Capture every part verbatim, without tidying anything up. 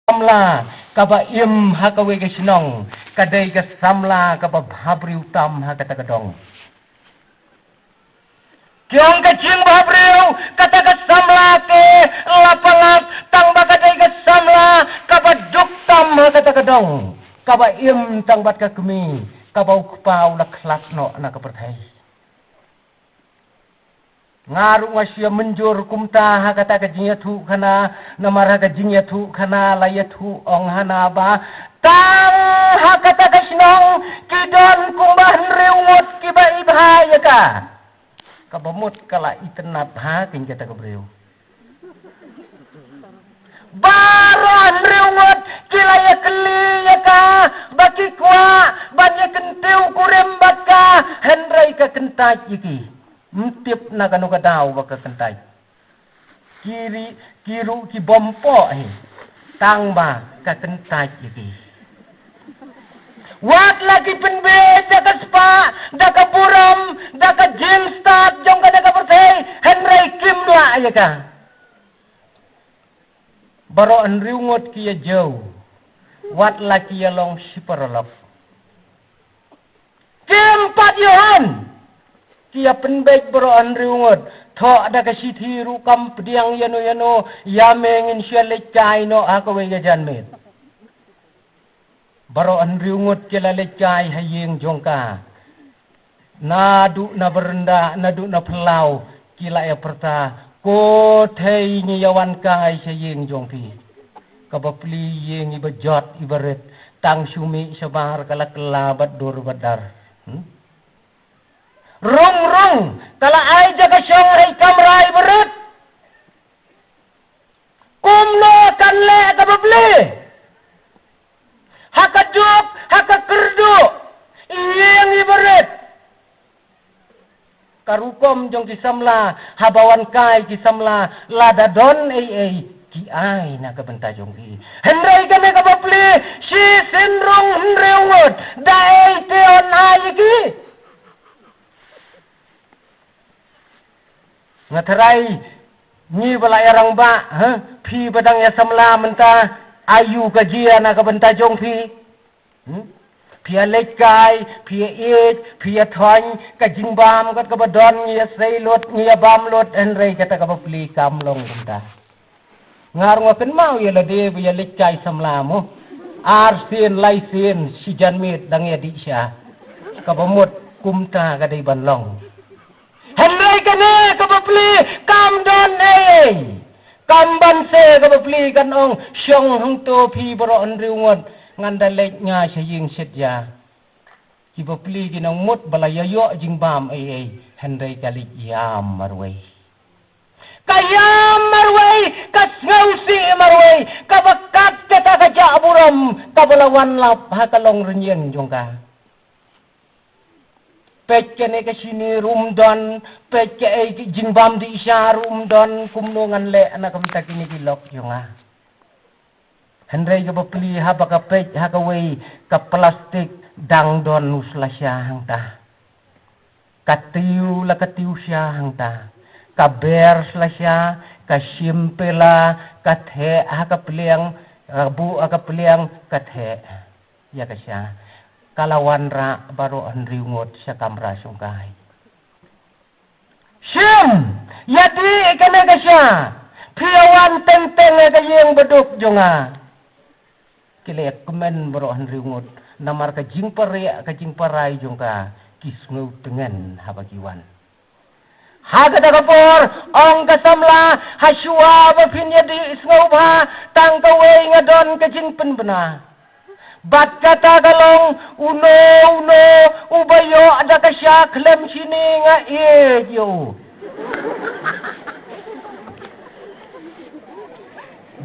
samla kaba im ha kawei ka shnong ka dei ka samla kaba bhabriew tam ha kata ka dong. Ki ong ka jingbhabriew, kata ka samla ka la palat tang ba ka dei ka samla kaba duk tam ha kata ka dong, kaba im tang bad ka kmie, kaba u kpa u la khlad noh na ka pyrthei. Nga ruh nga shu ïa mynjur kumta ha kata ka jingïathuhkhana, namar ha ka jingïathuhkhana la ïathuh ong hana ba tang ha kata ka shnong ki don kumba hynriew ngut kiba i bha ïa ka. Kaba mut ka la itynnad bha kein kata ka briew. Baroh hynriew ngut ki la ïakylli ïa ka ba ki kwah ban ïa kyntiew kurim bad ka, hynrei ka kyntait ïa ki. Ym tip na kano ka daw ba ka kyntait. Ki ri, ki ruh ki bym poi hi tang ba ka kyntait ïa ki. Wat la ki pynbeit da ka spah, da ka burom, da ka jingstad jong ka da ka pyrthei, hynrei kim lah ïa ka. Baroh hynriew ngut ki ïa jew, wat la ki ïa long shi paralok. Kim pat ïoh hun. Ki ïa pynbeit baroh hynriew ngut. Thoh da ka shithi ruh kam pdiang ïano ïano, ïa me ngin shu leit kai noh ha kawei ka janmiet. Baroh hynriew ngut ki la leit kai ha ïing jong ka. Naduh na baranda, naduh na phyllaw, ki la ïa pyrta, ko thei ngi ïa wan kai sha ïing jong phi. Kaba pli ïing iba jot iba rit, tang shu mih shabar ka la kylla bad dur bad dar. Hmm? Rung rung, ka la ai ja ka shong ha i kamra iba rit. Kumno kan leh kaba pli? Ha ka duk, ha ka kyrduh, ïing iba rit. Ka rukom jong ki samla, haba wan kai ki samla, lada don ei ei, ki ai na ka bynta jong ki. Hynrei kane kaba pli, shisien rung hynriew ngut, da ei te yn ai ïa ki. Nga tharai ngi ba la ïa rangbah, ha? Phi ba dang ïa samla mynta, aïu ka jia na ka bynta jong phi? Hmm? Phi ïa leit kai, phi ïa ïeit, phi ïa thoiñ, ka jingbam kat kaba don ngi ïa sei lut, ngi ïa bam lut, hynrei kata kaba pli kam long kumta. Nga ruh nga kynmaw ïa lade ba ïa leit kai samla mo. Ar sien, lai sien, shi janmiet dang ïa dih sha. Kaba mut kumta ka dei ban long. Hynrei kane kaba pli kam don ei. Kam ban se kaba pli kan ong shong hangto phi baroh hynriew ngut ngan da leit nga sha ïing shet ïa. Kiba pli ki nang mut ba la ïa ïoh jingbam ei ei, hynrei ka leit ïam marwei. Ka ïam marwei, ka sngewsih marwei, kaba kat kata ka jah burom, kaba la wan lap ha ka long rynïeng jong ka. Peit kane ka shini ruh ym don, peit kaei ka jingbam dih sha ruh ym don, kumno ngan leh na ka bynta kine ki lok jong nga. Hynrei kaba pli haba ka peit ha kawei ka plastik dang don u slasha hangta. Ka tiew la ka tiew sha hangta. Ka ber slasha, ka shim pela, ka theh ha ka pliang, ka buh ha ka pliang, ka theh ïa ka sha. Ka la wanrah baroh hynriew ngut sha kamra shongkai. Shim, ïa dih kane ka sha. Phi ïa wan teng teng ïa ka ïing baduk jong nga. Ki la ïa kmen baroh hynriew ngut. Namar ka jingpyrshah ka jingpyrshah jong ka, ki sngew tngen haba ki wan. Ha kata ka por, ong ka samla, ha shuwa ba phin ïa dih sngewbha, tang kawei nga don ka jingpynbna. Bad kata ka long, uno, uno, uba ïoh da ka sha khlem shini nga ïeit ïa u.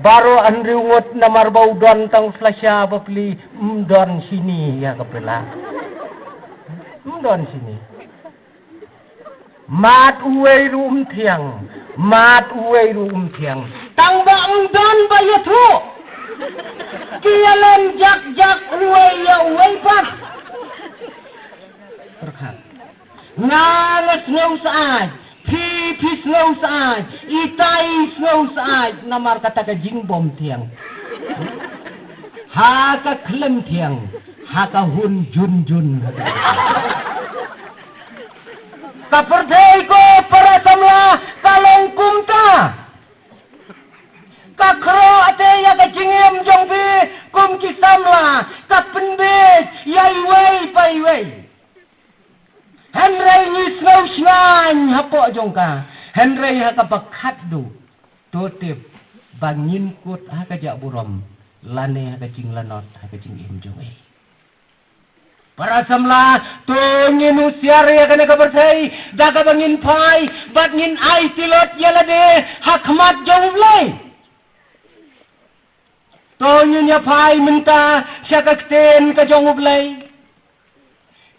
Baroh hynriew ngut namar ba u don tang u slasha ba pli, ym don shini ïa ka pela. Ym don shini. Mad uwei ruh ym thiang. Mad uwei ruh ym thiang. Tang ba ym don ba ïathuh. Ki ïa len jak jak uwei ïa uwei pat. Pyrkhat. Nga nga sngew syaid. Phi phi sngew syaid. Itai sngew syaid. Namar kata ka jingbym thiang. Ha ka khlem thiang, ha ka hun jun jun. Ka pyrthei ko para samla ka long kumta. Ka khroh te ïa ka jingim jong phi kum ki samla, ka pynbeit ïa iwei pa iwei. Hynrei ngi sngew shngaiñ hapoh jong ka. Hynrei ha kaba khatduh, to tip ba ngin kut ha ka jah burom lane ha ka jinglanot ha ka jingim jong i. Para samla, to ngin husiar ïa kane ka pyrthei da kaba ngin phai bad ngin ai tilot ïa lade ha khmat jong U Blei. To ngin ïa phai mynta sha ka ktien ka jong U Blei.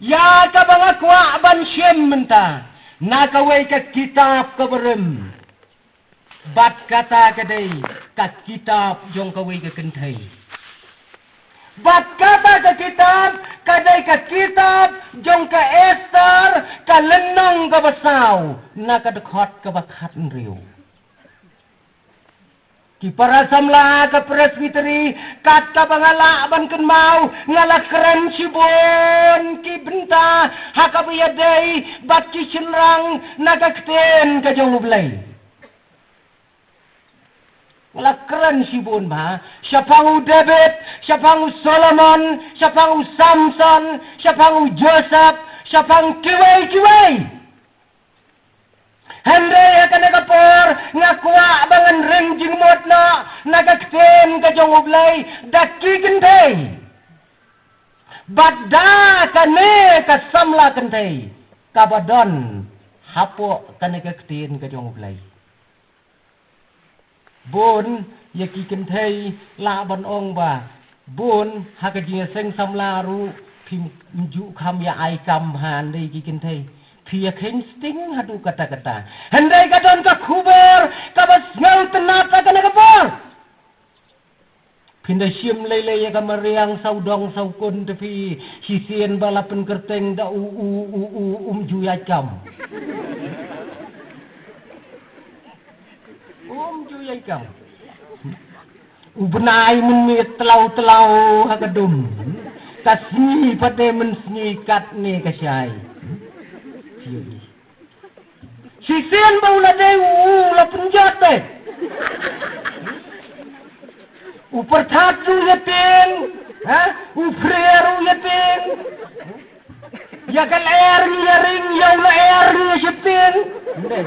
Ïa kaba nga kwah ban shim mynta na kawei ka kitab kaba rim. Bad kata ka dei ka kitab jong kawei ka kynthei. Bad kata ka kitab ka dei ka kitab jong ka Esther, ka lynnong kaba saw, na ka dkhot kaba khathynriew. Ki para samla ka Presbytery, kat kaba nga lah ban kynmaw, nga la kren shibun ki bynta ha kaba ïadei bad ki shynrang na ka ktien ka jong U Blei. Nga la kren shibun bha shaphang u David, shaphang u Solomon, shaphang u Samson, shaphang u Joseph, shaphang kiwei kiwei. Hynrei ha kane ka por nga kwah ba ngan ring jingmut noh na ka ktien ka jong U Blei da ki kynthei. Bad da kane ka samla kynthei kaba don hapoh kane ka ktien ka jong U Blei. Bun ïa ki kynthei lah ban ong ba bun ha ka jingïaseng samla ruh phim ju kham ïa ai kam ha ndei ki kynthei. Phi ïa kheiñ sting haduh katta katta. Hynrei ka don ka khubor kaba sngewtynnat ha kane ka por. Phin da shim lei lei ïa ka mariang sawdong sawkun te phi, shisien ba la pynkyrteng da u u u u um ju ïaid kam. Um ju ïaid kam. U bnai mynmiet tlaw tlaw ha ka dum. Ka sngi pat de mynsngi katne ka shai. Shisien ba u la dei u, u la pynjot te. U pyrthat ruh ïa tieng, ha? U phrier ruh ïa tieng. Ïa ka lyer ngi ïa ring, ïa u lyer ngi ïa sheptieng. Ndei,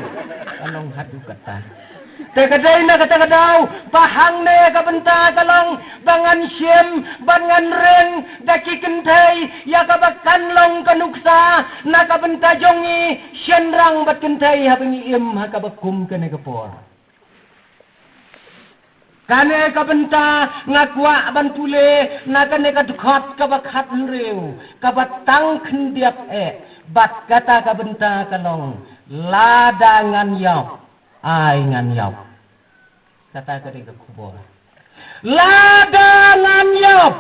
ka long haduh katta. Te ka dei na kata ka daw ba hangne ka bynta ka long ba ngan shim bad ngan ring da ki kynthei ïa kaba kan long ka nuksa na ka bynta jong ngi shynrang bad kynthei haba ngi im ha kaba kum kane ka por. Kane ka bynta nga kwah ban pule na kane ka dkhot kaba khathynriew kaba tang khyndiat eh bad kata ka bynta ka long lada ngan ïap ai ngan ïap. Kata ka dei ka khubor. Lada ngan ïap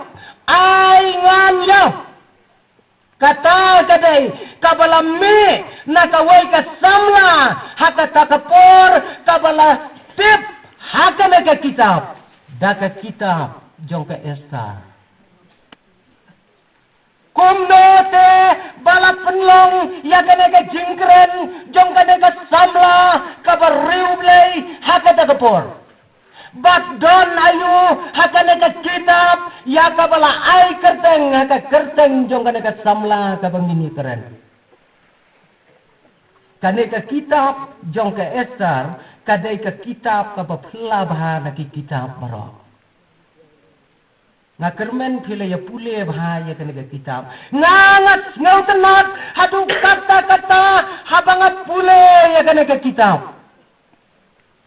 ai ngan ïap. Kata ka dei kaba la mih na kawei ka samla ha kata ka por kaba la tip ha kane ka kitab da ka kitab jong ka Esther. Kumno te ba la pynlong ïa kane ka jingkren jong kane ka samla kaba riewblei ha kata ka por? Bad don aïu ha kane ka kitab ïa kaba la ai kyrteng ha ka kyrteng jong kane ka samla kaba ngin ïakren? Kane ka kitab jong ka Esther ka dei ka kitab kaba phylla bha na ki kitab baroh. Nga kyrmen phi la ïa pule bha ïa kane ka kitab. Nga nga sngewtynnat haduh katta katta haba nga pule ïa kane ka kitab.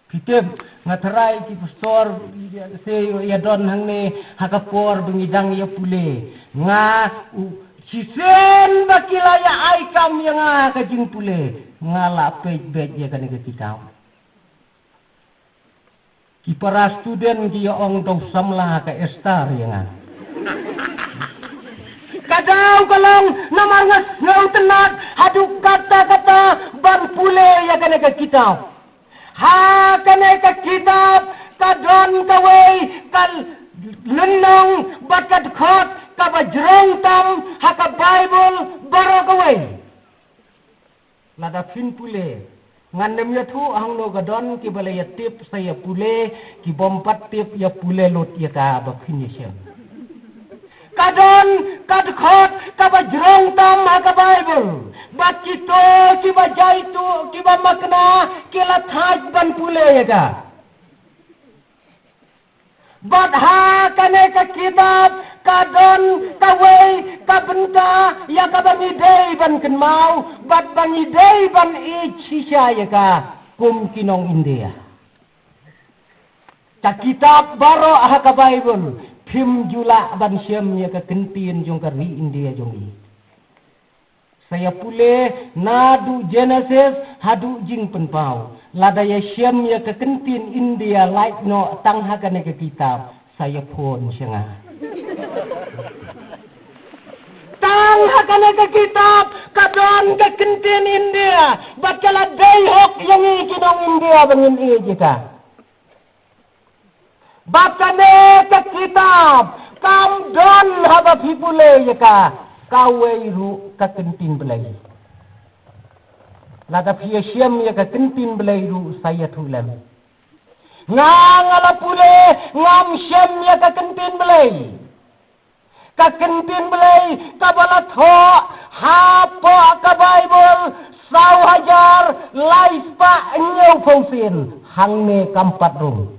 Phi tip, nga tharai ki pastor ïa se ïa don hangne ha ka por ba ngi dang ïa pule. Nga u shisien ba ki la ïa ai kam ïa nga ha ka jingpule, nga la peit beit ïa kane ka kitab. Ki para student ki ïa ong to samla ka Esther ïa nga. Ka daw ka long namar nga sngewtynnat haduh katta katta ban pule ïa kane ka kitab. Ha kane ka kitab ka don kawei ka lynnong bad ka dkhot kaba jrong tam ha ka Baibl baroh kawei. Lada phin pule, ngan nym ïathuh hangno ka don, kiba la ïa tip sa ïa pule, ki bym pat tip ïa pule lut ïa kaba phin ïa shem. Ka don ka dkhot kaba jrong tam ha ka Baibl, bad kito kiba jaituh, kiba makna, ki la thait ban pule ïa ka. Bad ha kane ka kitab ka don kawei ka bynta ïa kaba ngi dei ban kynmaw bad ba ngi dei ban ïeit shisha ïa ka kum ki nong India. Ka kitab baroh ha ka Baibl phim ju lah ban shem ïa ka kyntien jong ka ri India jong ngi. Sa ïa pule naduh Genesis haduh Jingpynpaw. Lada ïa shem ïa ka kyntien India lait noh tang ha kane ka kitab, sa ïa phone sha nga. Tang ha kane ka kitab ka don ka kyntien India, bad ka la dei hok ïa ngi ki nong India ba ngin ïeit ïa ka. Bad kane ka kitab kam don haba phi pule ïa ka kawei ruh ka kyntien Blei. Lada phi ïa shem ïa ka kyntien Blei ruh sa ïathuh lem. Nga, nga la pule, ngam shem ïa ka kyntien Blei. Ka kyntien Blei kaba la thoh hapoh ka Baibl saw hajar lai spah hynñiewphew sien, hangne kam pat rung.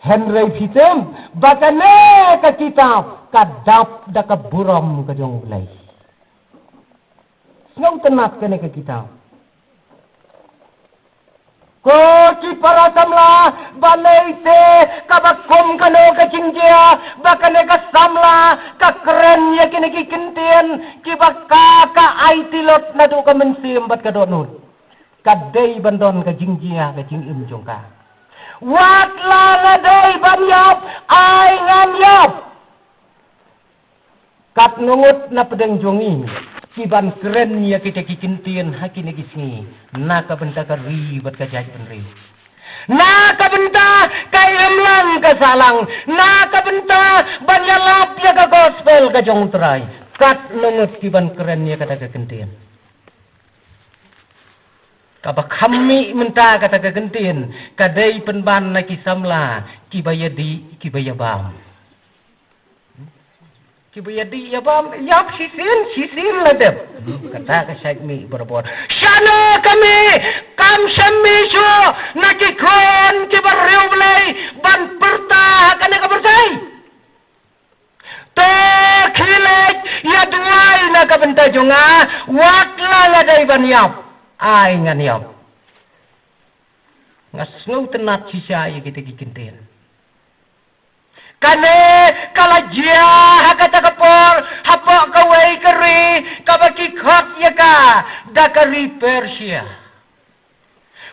Hynrei phi tip ba kane ka kitab ka dap da ka burom ka jong U Blei. Sngewtynnat kane ka kitab. Ko ki para samla, balei te kaba kum kano ka jingjia ba kane ka samla ka kren ïa kine ki kyntien kiba ka, ka aiti lut naduh ka mynsiem bad ka dohnud? Ka dei ban don ka jingjia ka jingim jong ka. Wat la nga dei ban ïap, ai ngan ïap. Katno ngut na pdeng jong ngi ki ban kren ïa kita ki kyntien ha kine ki sngi na ka bynta ka ri bad ka jaitbynriew, na ka bynta ka imlang ka sahlang, na ka bynta ban ïalap ïa ka gospel ka jong U Trai? Katno ngut ki ban kren ïa kata ka kyntien? Kaba kham mih mynta kata ka kyntien ka dei pynban na ki samla kiba ïadih kiba ïabam. Kiba ïadih ïabam, ïap shisien shisien la dep. Hmm, kata ka shait mih barabor. Shano ka mih? Kam shym mih shuh na ki khun kiba riewblei ban pyrta ha kane ka pyrthei. To khie leit ïa duwai na ka bynta jong nga, wat la nga dei ban ïap, ai ngan ïap. Nga sngewtynnat shisha ïa kita ki kyntien. Kane ka la jia ha kata ka por hapoh kawei ka ri kaba ki khot ïa ka da ka ri Persia.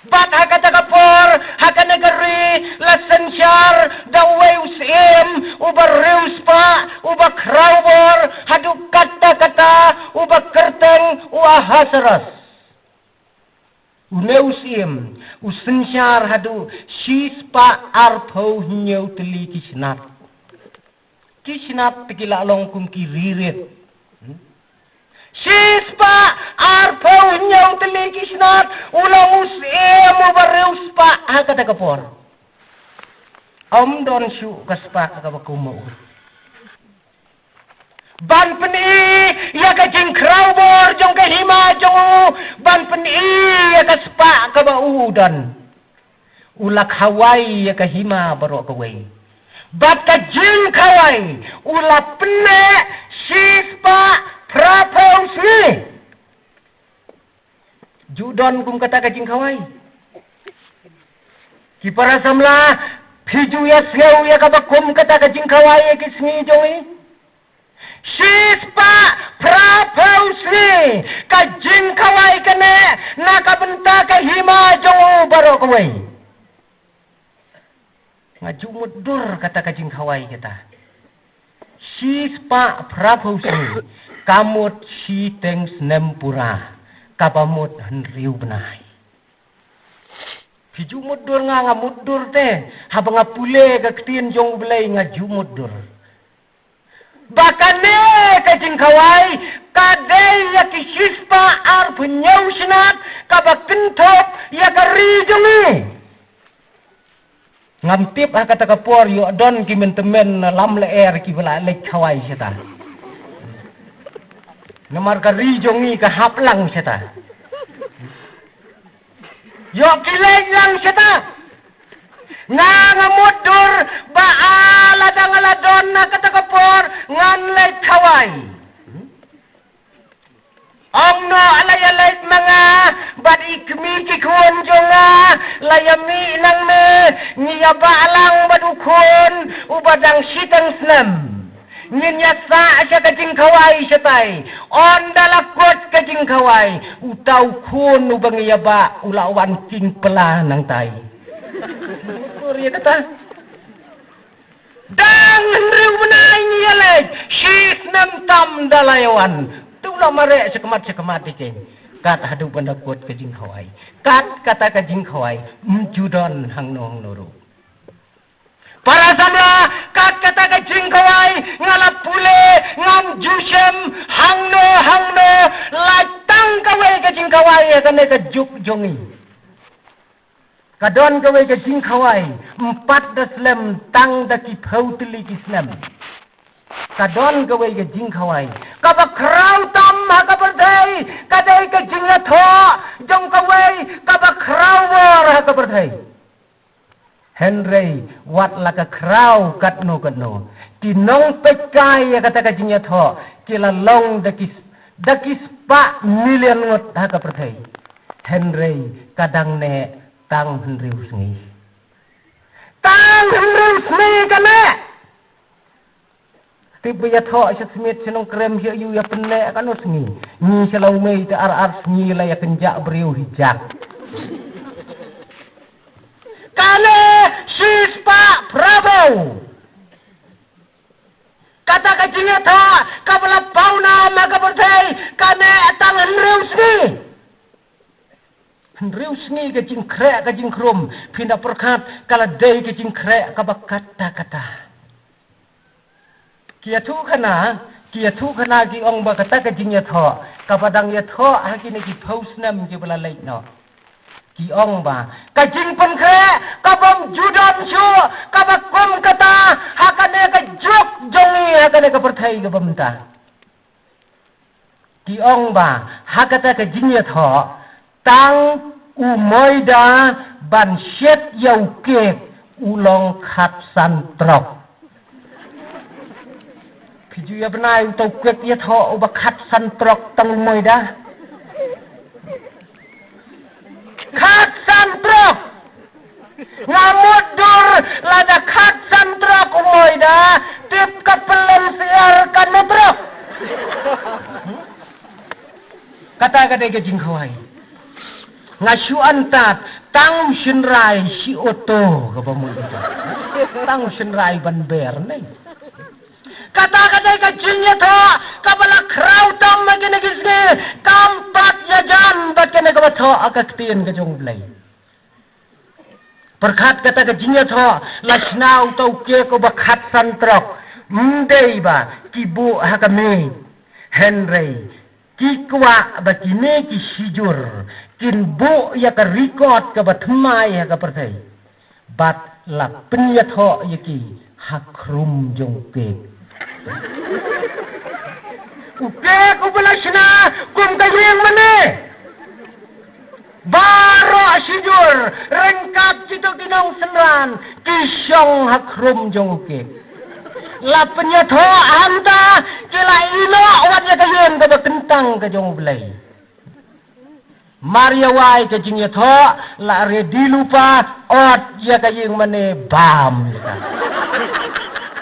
Bad ha kata ka por, ha kane ka ri la synshar da uwei u syiem uba riewspah, uba khrawbor, haduh katta katta, uba kyrteng u Ahasuerus. Une u syiem u synshar haduh shispah arphew hynñiew tylli ki snat. Ki snat te ki la long kum ki ri rit. Hmm? Shispah arphew hynñiew tylli ki snat, u long u syiem uba riewspah ha kata ka por. Ym don shuh ka spah kaba kum ma u. Ban pyni ïa ka jingkhrawbor jong ka hima jong u, ban pyni ïa ka spah kaba u don. U la khawai ïa ka hima baroh kawei. Bad ka jingkhawai u la pynneh shispah phraphew sngi. Ju don kum kata ka jingkhawai? Ki para samla, phi ju ïa sngew ïa kaba kum kata ka jingkhawai ïa ki sngi jong ngi? Shispah phraphew sngi ka jingkhawai kane na ka bynta ka hima jong u baroh kawei. Nga ju mutdur kata ka jingkhawai kata. Shispah phraphew sngi ka mut shiteng snem pura, kaba mut hynriew bnai. Phi ju mutdur, nga nga mutdur te. Haba nga pule ka ktien jong U Blei nga ju mutdur. Ba kane ka jingkhawai ka dei ïa ki shispah arphew hynñiew shnat kaba kynthup ïa ka ri jong ngi. Ngam tip ha kata ka por ïoh don ki myntemen lam lyer kiba la leit khawai shata. Namar ka ri jong ngi ka hap lang shata. Ïoh ki leit lang shata. Nga nga mutdur ba lada nga la don ha kata ka por ngan leit khawai. Ong noh la ïa leit ma nga bad i kmie ki khun jong nga, la ïa mih nangne, ngi ïa bah lang bad u khun uba dang shiteng snem. Ngin ïa sah sha ka jingkhawai shatai. Ynda la kut ka jingkhawai, uta u khun uba ngi ïa bah u la wan king pla nangtai. Ur ïa kata. Dang hynriew bnai ngi ïa leit, shi snem tam da la ïa wan. Te u la mareh shakhmat shakhmat ïa kane. Kat haduh ban da kut ka jingkhawai. Kat kata ka jingkhawai ym ju don hangno hangno ruh. Para samla, kat kata ka jingkhawai nga la pule, ngam ju shem hangno hangno, la tang kawei ka jingkhawai ha kane ka juk jong ngi. Ka don kawei ka jingkhawai, ym pat da slem tang da ki phew tylli ki snem. Ka don kawei ka jingkhawai kaba khraw tam ha ka pyrthei, ka dei ka jingïathoh jong kawei kaba khraw bor ha ka pyrthei. Hynrei wat la ka khraw katno katno, ki nongpeitkai ïa kata ka jingïathoh ki la long da ki, da ki spah million ngut ha ka pyrthei. Hynrei ka dang neh tang hynriew sngi. Tang hynriew sngi ka neh. Tip ba ïathoh sha Smit sha Nongkrem, ïa u ïa pynneh katno sngi. Ngi sha Lawmei te ar ar sngi la ïa kynjah briew hi jak. Kane shispah phra phew. Kata ka jingïathoh kaba la pawnam ha ka pyrthei ka neh tang hynriew sngi. Hynriew sngi ka jingkhreh ka jingkhrum, phin da pyrkhat ka la dei ka jingkhreh kaba katta katta. Ki ïathuhkhana, ki ïathuhkhana ki ong ba kata ka jingïathoh kaba dang ïathoh ha kine ki phew snem kiba la leit noh. Ki ong ba ka jingpynkhreh kabym ju don shuh kaba kum kata ha kane ka juk jong ngi, ha kane ka pyrthei kaba mynta. Ki ong ba ha kata ka jingïathoh tang u Moida ban shet ïa u kek u long khatsan trok. Phi ju ïa bnai uta u kek ïathoh uba khatsan trok tang u Moida. Khatsan trok. Nga mutdur lada khatsan trok u Moida, tip ka pyllein syiar katno trok. Kata ka dei ka jingkhawai. Nga shu antad tang u shynrai shi auto kaba mut. Tang u shynrai ban ber ne. Kata ka dei ka jingïathoh kaba la khraw tam ha kine ki sngi, kam pat ïajan bad kane kaba thoh ha ka ktien ka jong U Blei. Pyrkhat kata ka jingïathoh, la shna uta u kek uba khatsan trok, ym dei ba ki buh ha ka miej. Hynrei ki kwah ba kine ki shijur kin buh ïa ka record kaba thymmai ha ka pyrthei. Bad la pynïathoh ïa ki ha khrum jong u kek. U kek uba la shna kum ka ïing mane. Baroh shijur ryngkat kito ki nongsynran ki shong ha khrum jong u kek. La pynïathoh hangta, ki la ïehnoh wat ïa ka ïing kaba kyntang ka jong U Blei. Mar ïa wai ka jingïathoh, la ready lypa, ot ïa ka ïing mane bam ïa ka.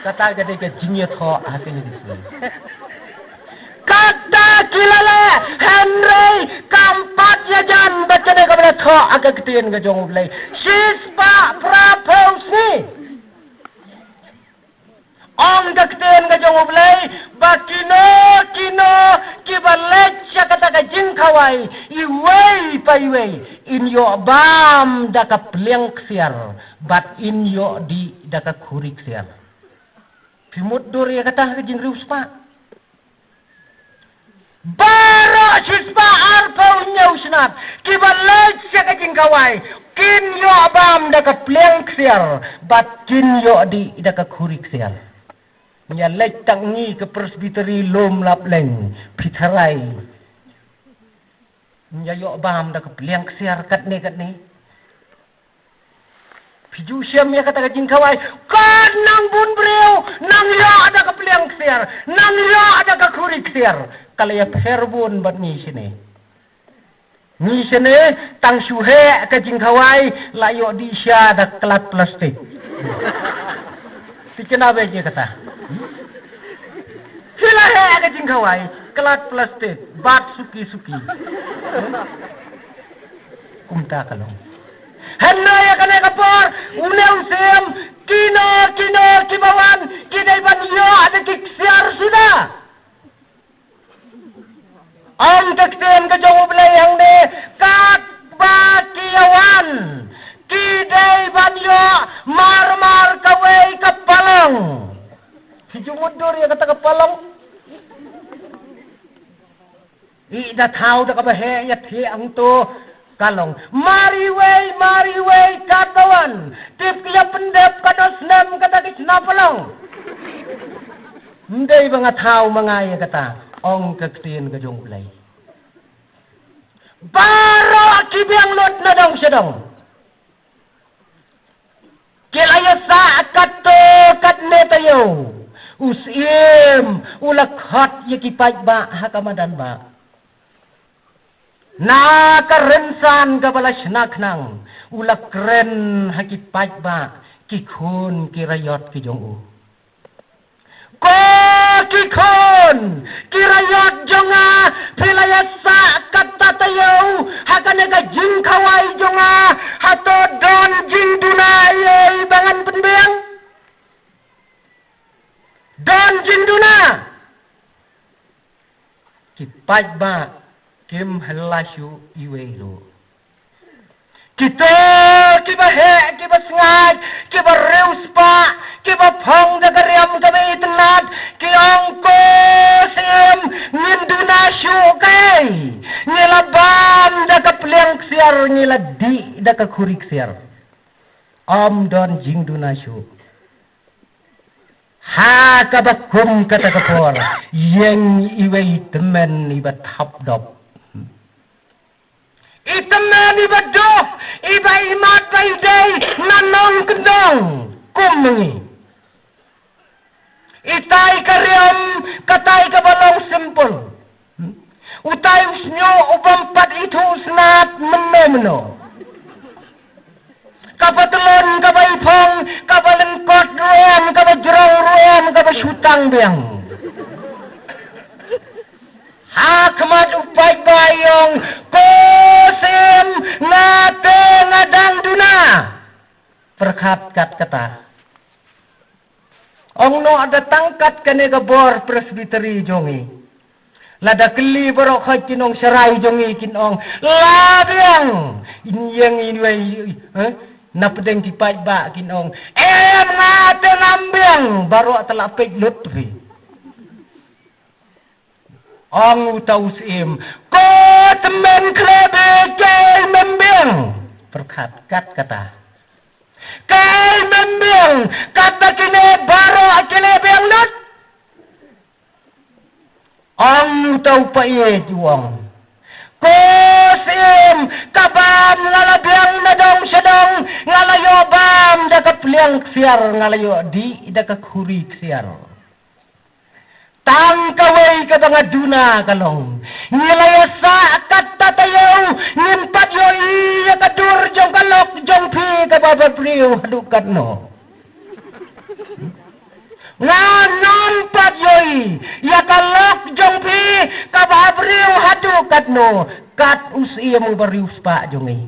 Kata ka dei ka jingïathoh ha kine ki sngi. Kata ki la leh, hynrei kam pat ïajan bad kane kaba la thoh ha ka ktien ka jong U Blei. Shispah phra phew sngi. Ong ka ktien ka jong U Blei ba kino kino kiba leit sha kata ka jingkhawai, iwei pa iwei, In ïoh bam da ka pliang ksiar, bad in ïoh dih da ka khuri ksiar. Phi mutdur ïa kata ka jingriewspah. Baroh shispah arphew hynñiew shnat kiba leit sha ka jingkhawai, kin ïoh bam da ka pliang ksiar, bad kin ïoh dih da ka khuri ksiar. Ïa leit tang ngi ka Presbytery Lum Lapleng, phi tharai. Ïa ïoh bam da ka pliang ksiar katne katne. Phi ju shem ïa kata ka jingkhawai, kat nang bun briew, nang ïoh da ka pliang ksiar, nang ïoh da ka khuri ksiar. Ka la ïapher bun bad ngi shane. Ngi shane, tang shu heh ka jingkhawai, la ïoh dih sha da klad plastik. Phi kynmaw beit ïa kata. Phi la heh ka jingkhawai, klad plastik, bad suki-suki. Kumta ka long. Hynrei ïa kane ka por, une u syiem, kino, kino, kiba wan, ki dei ban ïoh da ki ksiar suda. Ong ka ktien ka jong U Blei hangne, katba ki ïa wan, ki dei ban ïoh marmar kawei ka palong. Phi ju mutdur ïa kata ka palong. Ïa da thaw da kaba heh ïa thiah hangto ka long. Mar iwei, mar iwei katba wan. Tip ki ïa pyndep katno snem kata ki shna palong. Ym dei ba nga thaw ma nga ïa kata, ong ka ktien ka jong U Blei. Baroh ki biang lut na dong sha dong. Ki la ïa sah katto katne taïew. U syiem u la khot ïa ki paidbah ha ka madan bah. Na ka rynsan kaba la shna khnang, u la kren ha ki paidbah, ki khun ki raiot ki jong u. Ko ki khun ki raiot jong nga, phi la ïa sah katta taïew ha kane ka jingkhawai jong nga, hato don jingduna ei ei ba ngan pynbiang? Don jingduna. Ki paidbah kim hela shuh iwei ruh. Kito kiba heh, kiba sngaid, kiba riewspah, kiba phong da ka riam kaba itynnad, ki ong, ko syiem, ngin duna shuh kaei? Ngi la bam da ka pliang ksiar, ngi la dih da ka khuri ksiar. Ym don jingduna shuh. Ha kaba kum kata ka por, ïeng iwei i tymmen iba thap dop. I tymmen iba duk, iba imat ba i dei na nongkyndong kum ma ngi. Itai ka riam, katai kaba long simple. Utai u shñiuh u bym pat ithuh snat mynno mynno. Ka patlun kaba i phong, kaba lyngkot ruh em, kaba jrong ruh em, kaba shutang biang. Ha khmat u paidbah i ong, ko syiem, nga te nga dang duna. Pyrkhat kat kata. Ong noh da tang kat kane ka bor Presbytery jong i. Lada kylli baroh khoit kin ong, sharai jong i kin ong, la biang. In ïeng in wei, eh? Na pdeng ki paidbah kin ong, em, nga te ngam biang. Baroh te la peit lut phi. Ong uta u syiem, ko tymmen khleh beit, kaei mem biang? Pyrkhat kat kata. Kaei mem biang? Katba kine baroh ki la biang lut. Ong uta u paid u ong, ko syiem, ka bam nga la biang na dong sha dong, nga la ïoh bam da ka pliang ksiar, nga la ïoh dih da ka khuri ksiar. Tang kawei kaba nga duna ka long, ngi la ïa sah katta taïew, ngim pat ïohi ïa ka dur jong ka lok jong phi kaba ha briew haduh katno. Nga ngam pat ïohi ïa ka lok jong phi kaba ha briew haduh katno, kat u syiem uba riewspah jong ngi.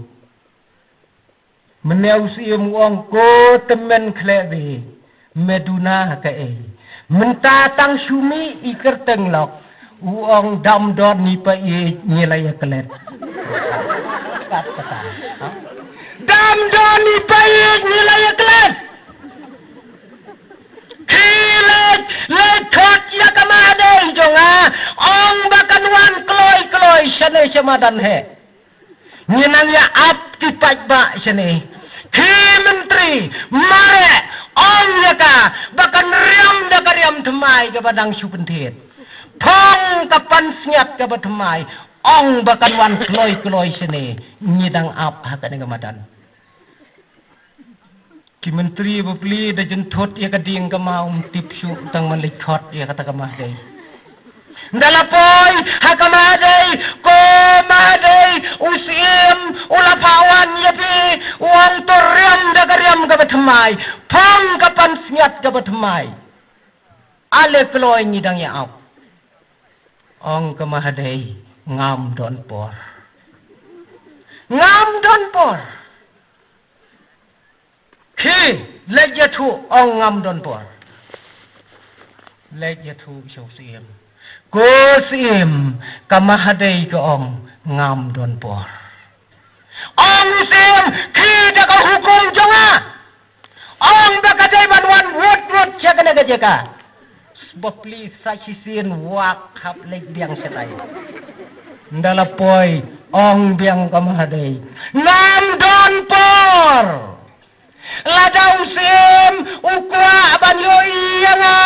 Mynne u syiem u ong, ko tymmen khleh beit, me duna kaei? Mynta tang shu mih i kyrteng lok. U ong, dam don i paid, ngi la ïa klet. Dam don i peit ni la ïa klet. Ki leit, leit khot ïa ka Mahadei jong nga, ong ba kan wan kloi kloi shane sha madan hi. Ngi nang ïa ap ki paidbah shane. Ki myntri mareh, ong ïa ka ba kan riam da ka riam thymmai kaba dang shu pynthied. Phong ka pansngiat kaba thymmai, ong ba kan wan kloi kloi shane. Ngi dang ap ha kane ka madan. Ki myntri bapli da jynthut ïa ka dieng ka maw, ym tip shuh tang man leit khot ïa kata ka Mahadei. Nda la poi ha ka Mahadei, ko Mahadei, u Syiem u la phah wan ïa phi, u ong to riam da ka riam kaba thymmai, phong ka pansngiat kaba thymmai. Ale kloi ngi dang ïa ap. Ong ka Mahadei, ngam don por. Ngam don por. Ki leit ïathuh, ong ngam don por. Leit ïathuh sha u Syiem. Ko Syiem, ka Mahadei ka ong ngam don por. Ong u Syiem, ki da ka hukum jong nga, ong ba ka dei ban wan wut wut sha kane ka jaka. Bapli sa shisien wak hap leit biang shatai. Nda la poi, ong biang ka Mahadei, ngam don por. Lada u Syiem u kwah ban ïohi ïa nga,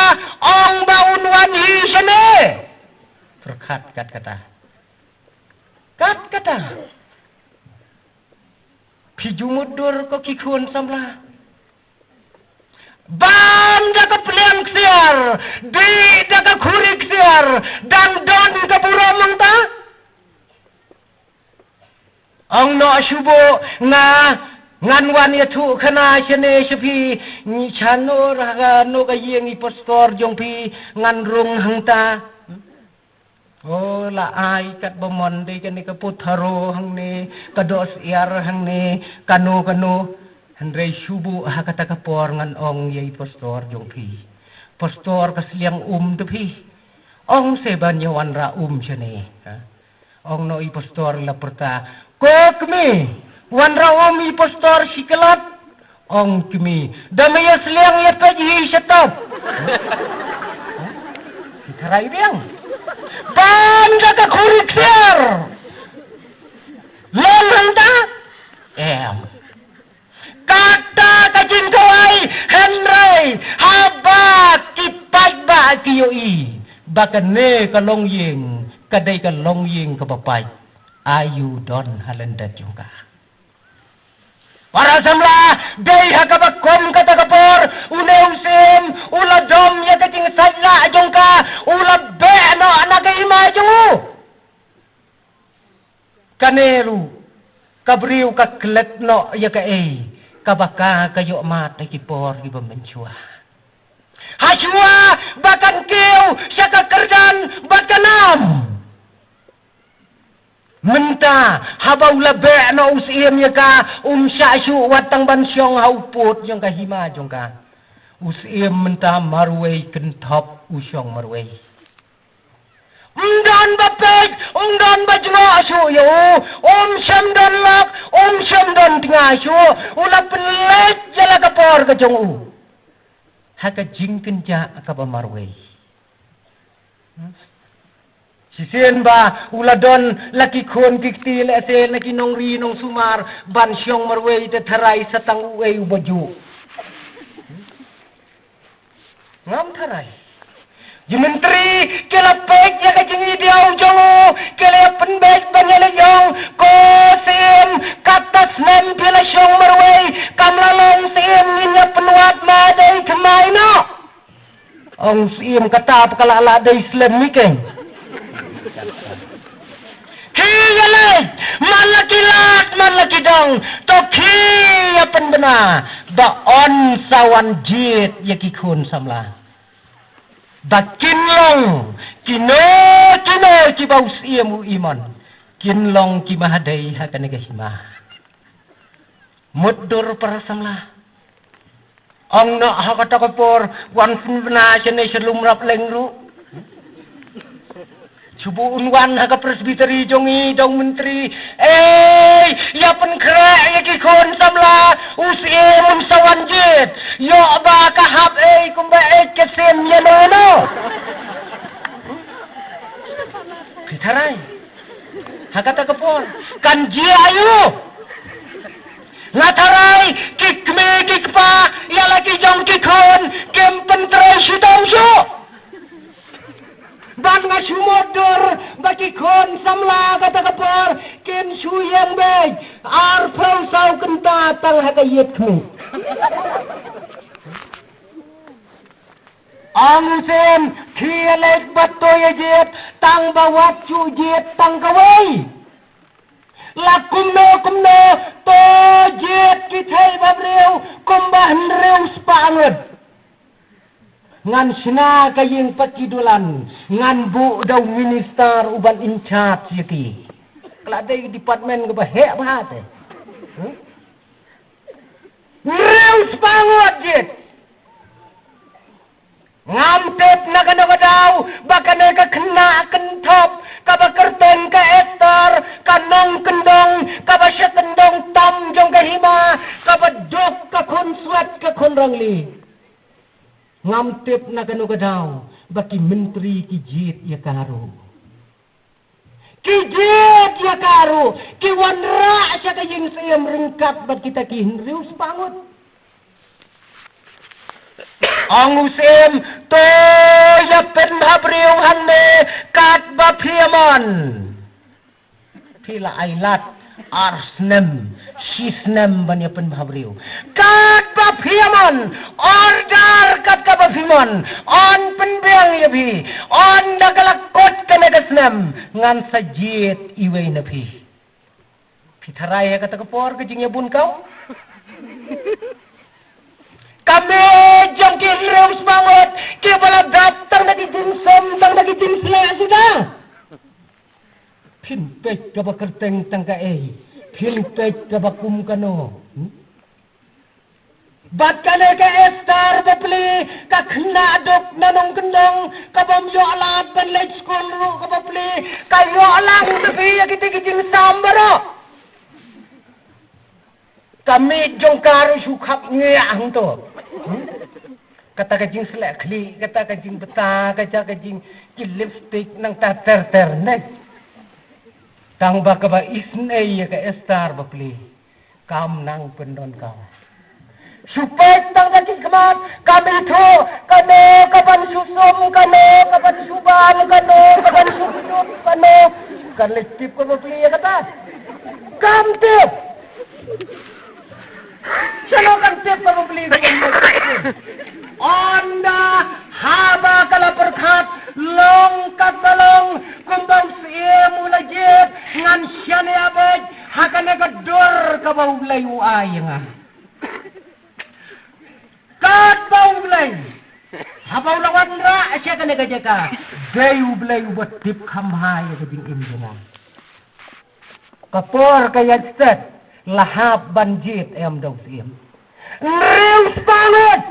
ong ba un wan hi shane. Pyrkhat kat kata. Kat kata. Phi ju mutdur ko ki khun samla. Bam da ka pliang ksiar, dih da ka khuri ksiar, dang don ka burom hangta. Ong noh shu buh, nga ngan wan ïathuh khana shane sha phi, ngi sha no ra ka no ka ïing i pastor jong phi, ngan rung hangta. O, la ai kat ba mon dei kane ka putharo hangne, ka doh syiar hangne, kano kano. Hynrei shu buh ha kata ka por ngan ong ïa i pastor jong phi. Pastor ka sliang um te phi. Ong se ban ïa wanrah um shane. Ha? Ong noh i pastor la pyrta. Ko kmie, wanrah um i pastor shi klat. Ong kmie, da me ïa sliang ïa peit hi shatop. Ki tharai biang. Bam da ka khuri ksiar. Long hangta? Em. Kata ka jingkhawai hynrei haba ki paidbah ki ïohi ba kane ka longïing ka dei ka longïing kaba pait. Aïu don ha lyndet jong ka. Para samla, dei ha kaba kum kata ka por, une u Syiem u la dom ïa ka jingsait lah jong ka, u la beh noh na ka hima jong u. Kane ruh ka briew ka klet noh ïa kaei kaba ka ka ïoh mad ha ki por kiba mynshuwa. Hashwa ba kan kiew sha ka kyrdan bad ka nam. Mynta haba u la beh noh u Syiem ïa ka, um shah shuh wat tang ban shong ha u pud jong ka hima jong ka. U Syiem mynta marwei, kynthop u shong marwei. Um don ba peit, um don ba jngoh shuh ïa u, um shym don lok, um shym don tnga shuh, u la pynleit ïa la ka por ka jong u. Ha ka jingkynjah kaba marwei. Shisien ba u la don la ki khun ki kti, lehse na ki nongri nongsumar, ban shong marwei te tharai sa tang uei uba juh. Ngam tharai. Ki myntri ki la peit ïa ka jingïadiaw jong u, ki la pynbeit ban ïaleit ïong, ko Syiem, kata snem phi la shong marwei, kam la long Syiem, ngin ïa pynwad Mahadei thymmai noh. Ong Syiem, kata pat ka la lah dei slem ni keiñ. Ki ïaleit, man la ki lad, man la ki dong, to ki ïa pynbna, ba yn sa wan jied ïa ki khun samla. Ba kin long, kino, kino kiba u Syiem u imon, kin long ki Mahadei ha kane ka hima. Mutdur para samla. Ong noh ha kata ka por, wan pynbna shane sha Lumrap Leng ruh. Shu buh un wan ha ka Presbytery jong i, dong myntri. Ei, ïa pynkhreh ïa ki khun samla, u Syiem un sa wan jied. Ïoh ba ka hap ei kumba ei ka sim ïa no no. Phi tharai. Ha kata ka por kan jia aïu? Nga tharai ki kmie ki kpa ïa la ki jong ki khun kim pyntrei shitom shuh. Bad nga shu mutdur ba ki khun samla kata ka por kin shu ïeng beit arphew saw kynta tang ha ka ïit khmih. Ong u Syiem, khie leit bad to ïa jied, tang ba wat shu jied tang kawei. La kumno kumno, to jied ki thei bhabriew kumba hynriew spah ngut. Ngan shna ka ïing pat ki dulan, ngan buh da u minister uban in charge ïa ki. Ka la dei department kaba heh bha te. Hmm? Hynriew spah ngut jied. Ngam tip na kano ka daw ba kane ka khynnah kynthoh kaba kyrteng ka Esther, ka nongkyndong kaba sha kyndong tam jong ka hima, kaba duk ka khun swet ka khun rangli. Ngam tip na kano ka daw ba ki myntri ki jied ïa ka ruh. Ki jied ïa ka ruh, ki wanrah sha ka ïing Syiem ryngkat bad kita ki hynriew spah ngut. Ong u Syiem, to ïa pynbhabriew hangne katba phi mon. Phi la ai lad ar snem, shi snem ban ïa pynbhabriew. Katba phi mon, order kat kaba phi mon, yn pynbiang ïa phi, ynda ka la kut kane ka snem, ngan sa jied iwei na phi. Phi tharai ha kata ka por ka jingïabun kaw. Ka mei jong ki hynriew spah ngut, kiba la dap tang da ki jingsum, tang da ki jingsleh shisha. Phin peit kaba kyrteng tang kaei, phin peit kaba kum kano. Hmm? Bad kane ka Esther bapli, ka khynnah duk na nongkyndong, kabym ïoh lad ban leit skul ruh ka bapli, ka ïoh lang da phi ïa kita ki jingsam baroh. Ka miej jong ka ruh shu khap ngiah hangto. Hmm? Kata ka jingsleh khlieh, kata ka jingbata, kata ka jing ki lipstick nangta ter ter ne. Tang ba kaba isynei ïa ka Esther bapli. Kam nang pyndonkam. Shu peit tang ka jingkhmat, kam ithuh, kano kaban shu sum, kano kaban shu bam, kano kaban shu kjut, kano kan leit tip ka bapli ïa kata. Kam tip. Shano kan tip ka bapli ka bapli. Ynda haba ka la pyrkhat long katba long, kumba u Syiem u la jied, ngan shaniah beit ha kane ka dur kaba U Blei u ai ïa nga. Katba U Blei, haba u la wanrah sha kane ka jaka, dei U Blei uba tip kham bha ïa ka jingim jong nga. Ka por ka ïaid stet, la hap ban jied em da u Syiem. Hynriew spah ngut.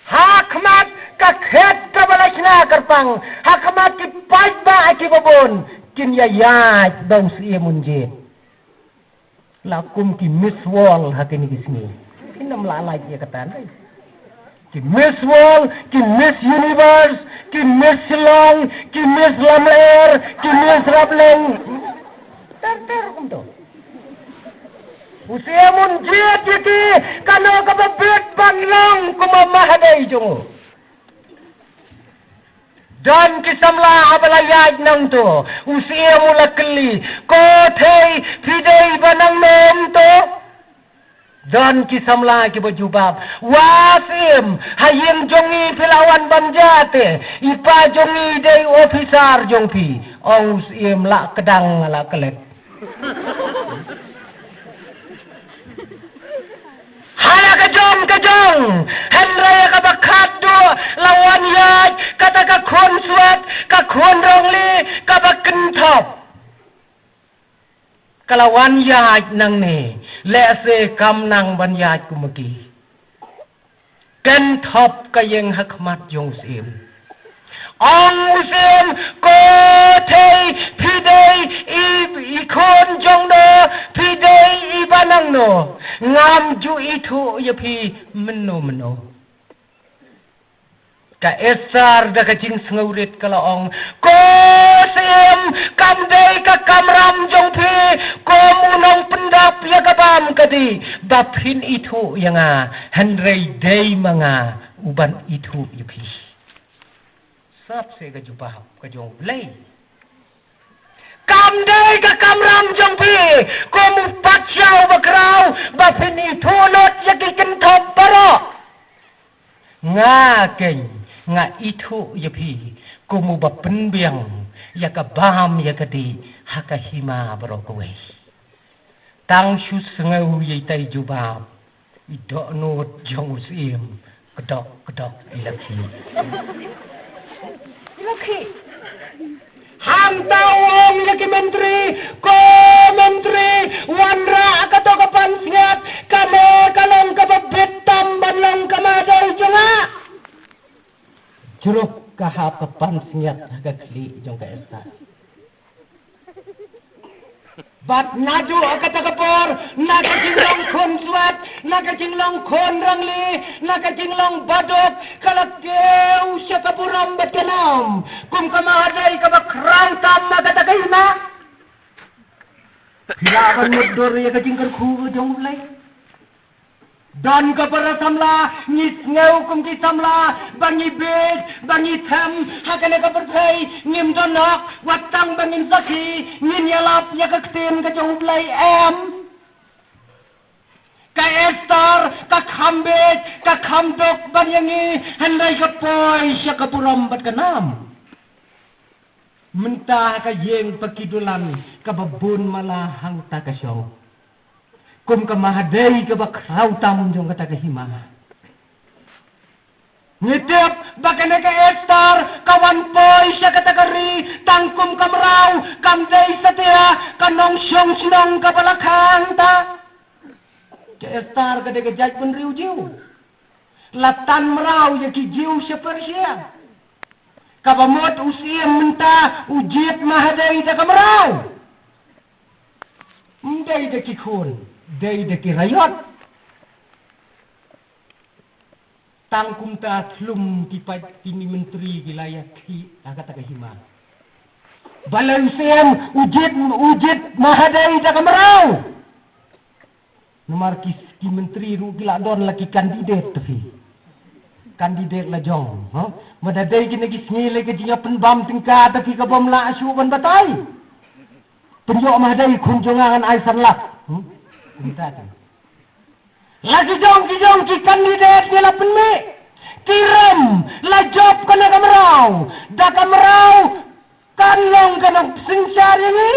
Ha khmat ka khet kaba la shna kyrpang, ha khmat ki paidbah kiba bun, kin ïa ïaid da u Syiem un jied. La kum ki Miss World ha kine ki sngi. Kin ym lah lait ïa kata ne. Ki Miss World, ki Miss Universe, ki Miss Shillong, ki Miss Lamler, ki Miss Rapleng. Ter ter kumto. U Syiem un jied ïa ki, kano kaba bit ban long kum u Mahadei jong u. Don ki samla haba la ïaid nangto, u Syiem u la kylli, ko thei phi dei ba nang nom to? Don ki samla kiba jubab, wa Syiem, ha ïing jong ngi phi la wan ban jia te, i pa jong ngi dei officer jong phi. Ong u Syiem, la kdang la klet. Ha la ka jong ka jong, hynrei kaba khatduh la wan ïaid kata ka khun swet, ka khun rongli, kaba kynthoh. Ka la wan ïaid nangne, lehse kam nang ban ïaid kum ki. Kynthoh ka ïing ha khmat jong u Syiem. Ong u Syiem, ïa phi mynno mynno. Ka Esther da ka jingsngewrit ka la ong, ko Syiem, kam dei ka kamram jong phi kum u nongpyndap ïa ka bam ka dih ba phin ithuh ïa nga, hynrei dei ma nga uban ithuh ïa phi. Sat se ka jubab ka jong U Blei. Kam dei ka kamram jong phi kum u patshaw bakhraw ba phin ithuh lut ïa ki kynthoh baroh. Nga keiñ nga ithuh ïa phi kum uba pynbiang ïa ka bam ïa ka dih ha ka hima baroh kawei. Tang shu sngew ïa itai jubab, i dohnud jong u Syiem kdok kdok i la khih. I la khih. Hangta u ong ïa ki myntri, ko myntri, wanrah kato ka pansngiat, kane ka long kaba bit tam ban long ka mahadei jong nga. Jruk ka hap ka pansngiat ha ka khlieh jong ka Esther. Bad naduh kata ka por, na ka jinglong khun swat, na ka jinglong khun rangli, na ka jinglong baduk, ka la kiew sha ka burom bad ka nam kum ka mahadei kaba khraw tam ha kata ka hima. Phi lah ban mutdur ïa ka jingkyrkhu jong U Blei. Don ka para samla, ngi sngew kum ki samla ba ngi bieit, ba ngi them ha kane ka pyrthei, ngim don hok, wat tang ba ngin sakhi, ngin ïalap ïa ka ktien ka jong U Blei, em. Ka Esther ka kham bieit, ka kham duk ban ïa ngi, hynrei ka poi sha ka burom bad ka nam. Mynta ha ka ïing pa ki dulan kaba bun mala hangta ka shong, kum ka mahadei kaba khraw tam jong kata ka hima. Ngi tip ba kane ka Esther ka wan poi sha kata ka ri tang kum ka mraw, kam dei satia ka nongshong shnong kaba la kha hangta. Ka Esther ka dei ka jaitbynriew Jiw. La tan mraw ïa ki Jiw sha Persia. Kaba mut u Syiem mynta u jied mahadei da ka mraw. Ym dei da ki khun, dei da ki raiot. Tang kumta thlum ki paid ki myntri ki la ïa khih ha kata ka hima. Balei u Syiem u jied, u jied mahadei da ka mraw? Namar ki, ki myntri ruh ki la don la ki candidate te phi. Candidate la jong, ha? Mada dei kine ki sngi lei ka jingïapynbam tyngka te phi ka bym lah shuh ban batai. Pynïoh mahadei khun jong nga ngan ai san lak. Hmm? Kumta te. La ki jong ki jong ki candidate ngi la pynmih. Ki rem la jop kane ka mraw. Da ka mraw kan long ka nongpynsynshar ïa ngi.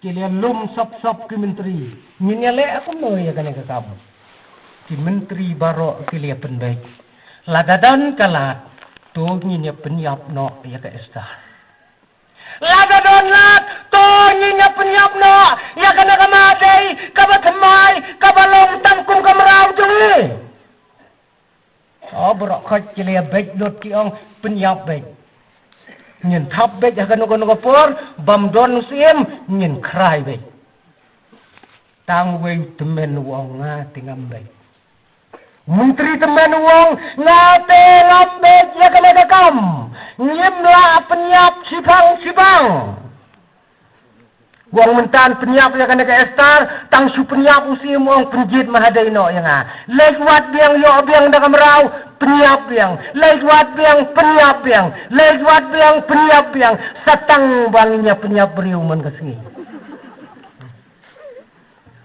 Ki la lum sop sop ki myntri. Ngin ïaleh kumno ïa kane ka kam? Ki myntri baroh ki la pynbeit. Lada don ka lad, to ngin ïa pynïap noh ïa ka Esther. Lada don lad, to ngin ïa pynïap noh ïa kane ka mahadei kaba thymmai, kaba long tang kum ka mraw jong ngi. O, baroh khoit ki la beit lut, ki ong pynïap beit. Ngin thap beit ha kano kano ka por, bym don u Syiem, ngin khrai beit. Tang uwei u tymmen u ong nga te ngam beit. Myntri tymmen u ong nga te ngam beit ïa kane ka kam. Ngim lah pynïap shiphang shiphang. U ong mynta pynïap ïa kane ka Esther, tang shu pynïap u Syiem u ong pynjied mahadei noh ïa nga. Leit wad biang, ïoh biang da ka mraw, pynïap biang. Leit wad biang, pynïap biang. Leit wad biang, pynïap biang. Sa tang ba ngin ïa pynïap briew man ka sngi.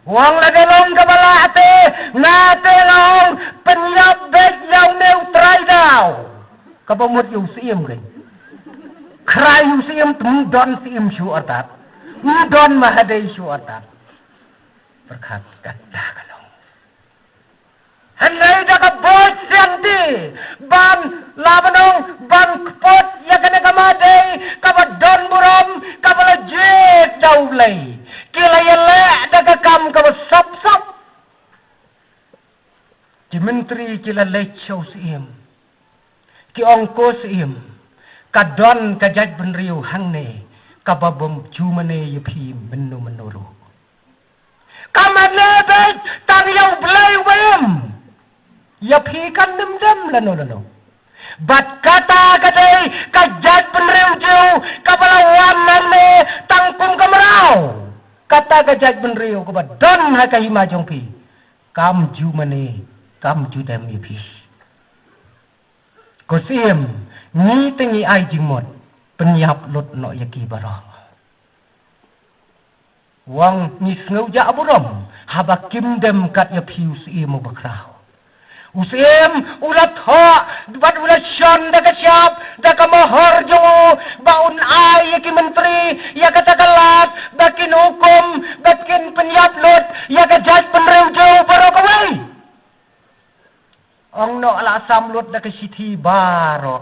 U ong lada long kaba lah te, nga te nga ong pynïap beit ïa une u trai daw. Kaba mut ïa u Syiem keiñ. Khrai u Syiem te ym don Syiem shuh artat. Ym don mahadei shuh artat. Pyrkhat kata ka long. Hynrei da ka buit sianti ban, la ban ong, ban kput ïa kane ka mahadei kaba don burom, kaba la jied da U Blei. Ki la ïaleh da ka kam kaba sop sop. Ki myntri ki la leit sha u Syiem. Ki ong ko Syiem, ka don ka jaitbynriew hangne kaba bym ju mane ïa phi mynno mynno ruh. Ka mane beit tang ïa U Blei uba im. Ïa phi kan nym dem lano lano. Bad kata ka dei ka jaitbynriew Jiw kaba la wan nangne tang kum ka mraw. Kata ka jaitbynriew kaba don ha ka hima jong phi. Kam ju mane, kam ju dem ïa phi. Ko Syiem, ngi te ngi ai jingmut, pynïap lut noh ïa ki baroh. Wan ngi sngew jah burom haba kim dem kat ïa phi U Syiem uba khraw. U Syiem u la thoh bad u la shon da ka shap da ka mohor jong u ba un ai ïa ki myntri ïa kata ka lad ba kin hukum ba kin pynïap lut ïa ka jaitbynriew Jiw baroh kawei. Ong noh la sam lut da ka shithi baroh.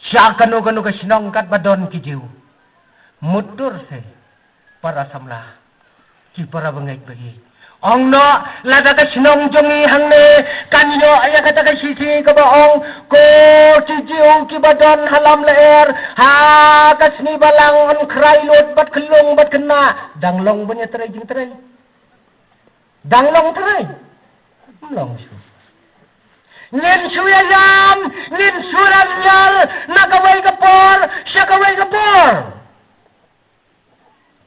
Sha kano kano ka shnong katba don ki Jiw. Mutdur se para samla ki para bangeit bagi. Ong noh lada ka shnong jong ngi hangne kan ïoh ïa kata ka shithi kaba ong ko ki Jiw kiba don ha Lamlaer ha ka sngi Balang yn khrai lut bad khyllung bad khynnah dang long ban ïatrei jingtrei. Dang long trei. Ym long shuh. Ngin shu ïa ïam, ngin shu ïa ïar na kawei ka por sha kawei ka por.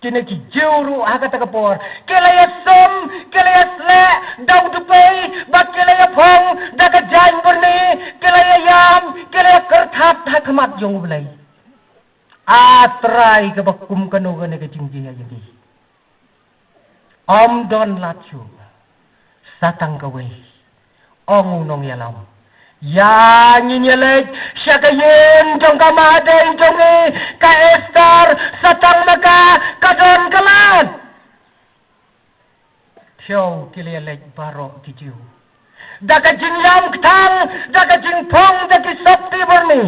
Kine ki Jiw ruh ha kata ka por ki la ïa sum, ki la ïa sleh da u dpei, bad ki la ïa phong da ka jaiñ byrni, ki la ïa ïam, ki la ïa kyrthat ha khmat jong U Blei. A Trai kaba kum kano kane ka jingjia ïa ngi. Ym don lad shuh. Sa tang kawei. Ong u nongïalam. Ïa ngin ïa leit sha ka ïing jong ka mahdei jong ngi ka Esther sa tang ma ka ka don ka lad. Thiaw ki la ïa leit baroh ki Jiw. Da ka jingïam kthang, da ka jingphong, da ki sopti byrni.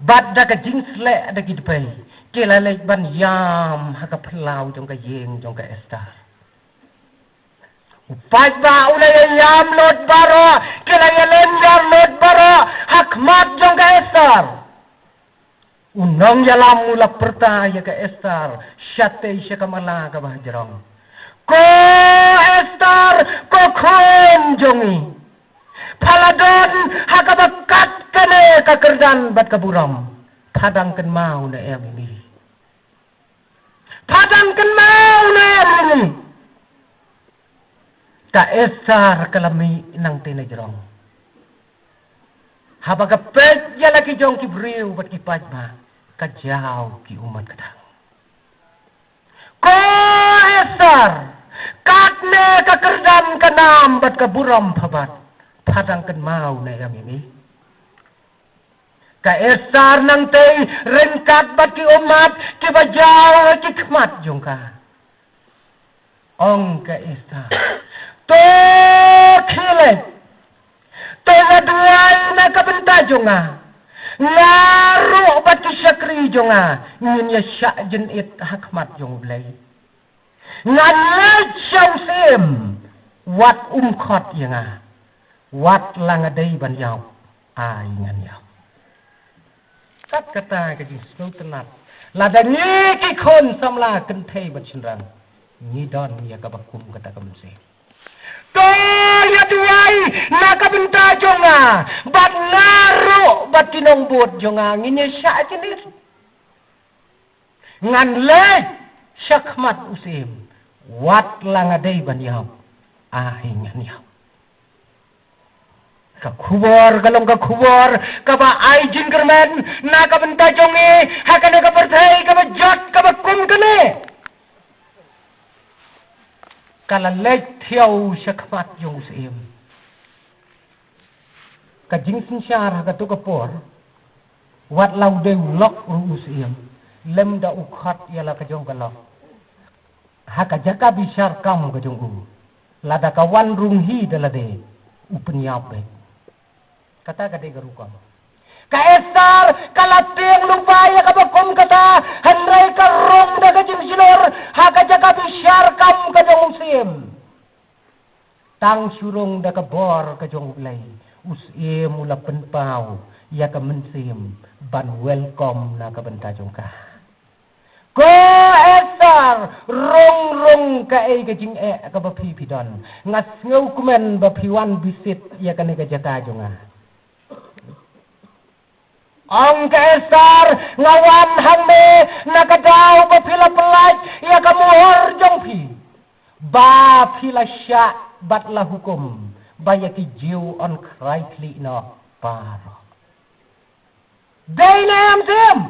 Bad da ka jingsleh da ki dpei. Ki la leit ban ïam ha ka phyllaw jong ka ïing jong ka Esther. U paidbah u la ïa ïam lut baroh, ki la ïa lynñiar lut baroh, ha khmat jong ka Esther. U nongïalam u la pyrta ïa ka Esther, shatei sha ka mala kaba hajrong. Ko Esther, ko khun jong ngi. Pha la don ha kaba kat kane ka kyrdan bad ka burom. Pha dang kynmaw ne em ïa ngi. Pha dang kynmaw ne em ïa ngi. Ka Esther ka la mih nangta na jrong. Haba ka peit ïa la ki jong ki briew bad ki paidbah ka jaw ki ummat ka thang. Ko Esther, katne ka kyrdan ka nam bad ka burom pha bat. Pha dang kynmaw ne em ïa ngi. Ka Esther nangta ryngkat bad ki ummat kiba jaw ha ki khmat jong ka. Ong ka Esther. To khie leit. To ïa duwai na ka bynta jong nga. Nga ruh bad ki shakri jong nga ngin ïa shah jingit ha khmat jong U Blei. Ngan leit sha u syiem wat um khot ïa nga. Wat la nga dei ban ïap ai ngan ïap. Kat kata ka jingsngewtynnat. Lada ngi ki khun samla kynthei bad shynrang ngi don ïa kaba kum kata ka mynsiem. To ïa duwai na ka bynta jong nga bad nga ruh bad ki nongbud jong nga ngin ïa shah jingit. Ngan leit sha khmat u syiem wat la nga dei ban ïap ai ngan ïap. Ka khubor ka long ka khubor kaba ai jingkyrmen na ka bynta jong ngi ha kane ka pyrthei kaba jot kaba kum kane. Ka la leit thiaw sha khmat jong u syiem. Ka jingsynshar ha kato ka por wat la u dei u lok ruh u syiem lem da u khot ïa la ka jong ka lok. Ha ka jaka bishar kam ka jong u lada ka wan rung hi da lade u pynïap beit. Kata ka dei ka rukom. Ka Esther ka la tieng lypa ïa kaba kum kata hynrei ka rung da ka jingshlur ha ka jaka bishar kam ka jong u syiem. Tang shu rung da ka bor ka jong U Blei u syiem u la pynpaw ïa ka mynsiem ban welcome na ka bynta jong ka. Ko Esther Esther, rung rung kaei ka jingeh kaba phi phi don. Nga sngewkmen ba phi wan bisit ïa kane ka jaka jong nga. Ong ka Esther, nga wan hangne na ka daw ba phi la pyllait ïa ka muhur jong phi, ba phi la shah bad la hukum ba ïa ki Jiw yn khrai khlieh noh baroh. Dei ne em, dei ne em?